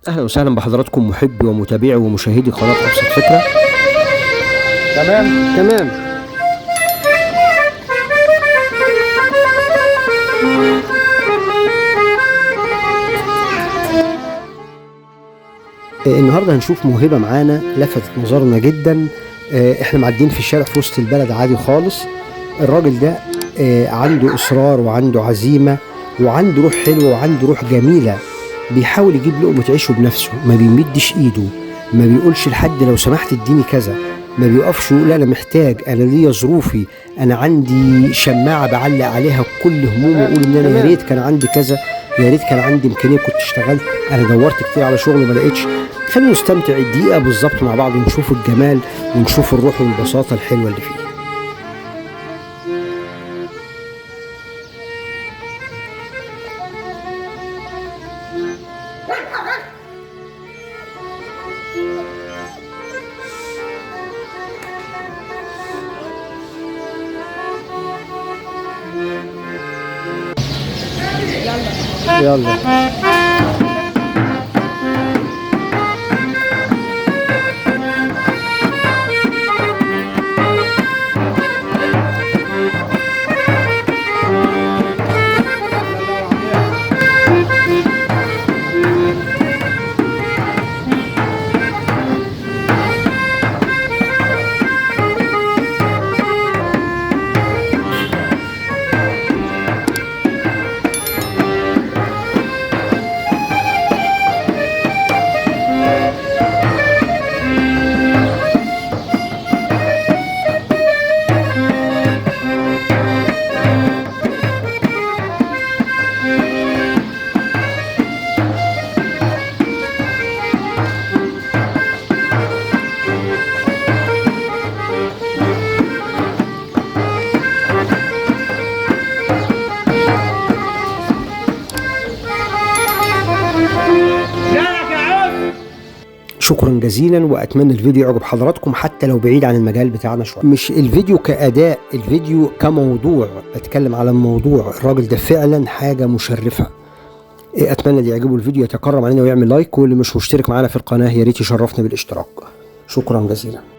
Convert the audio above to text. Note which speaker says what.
Speaker 1: اهلا وسهلا بحضراتكم محبي ومتابعي ومشاهدي قناة ابسط فكرة.
Speaker 2: تمام
Speaker 1: تمام. النهارده هنشوف موهبة معانا لفتت نظرنا جدا. احنا معديين في الشارع في وسط البلد عادي خالص. الراجل ده عنده اصرار وعنده عزيمة وعنده روح حلوة وعنده روح جميلة، بيحاول يجيب لقمة عيشه بنفسه، ما بيمدش ايده، ما بيقولش لحد لو سمحت اديني كذا، ما بيقفش يقول انا محتاج، انا ليا ظروفي، انا عندي شماعة بعلق عليها كل همومي واقول ان انا يا ريت كان عندي كذا، يا ريت كان عندي امكانية كنت اشتغلت، انا دورت كتير على شغل وما لقيتش. خلينا نستمتع الدقيقة بالظبط مع بعض ونشوف الجمال ونشوف الروح والبساطه الحلوة اللي فيه. يلا شكرا جزيلا، واتمنى الفيديو يعجب حضراتكم حتى لو بعيد عن المجال بتاعنا شوية. مش الفيديو كاداء، الفيديو كموضوع، بتكلم على الموضوع. الراجل ده فعلا حاجة مشرفة. اتمنى اللي يعجبه الفيديو يتكرم علينا ويعمل لايك، واللي مش مشترك معانا في القناة يا ريت يشرفنا بالاشتراك. شكرا جزيلا.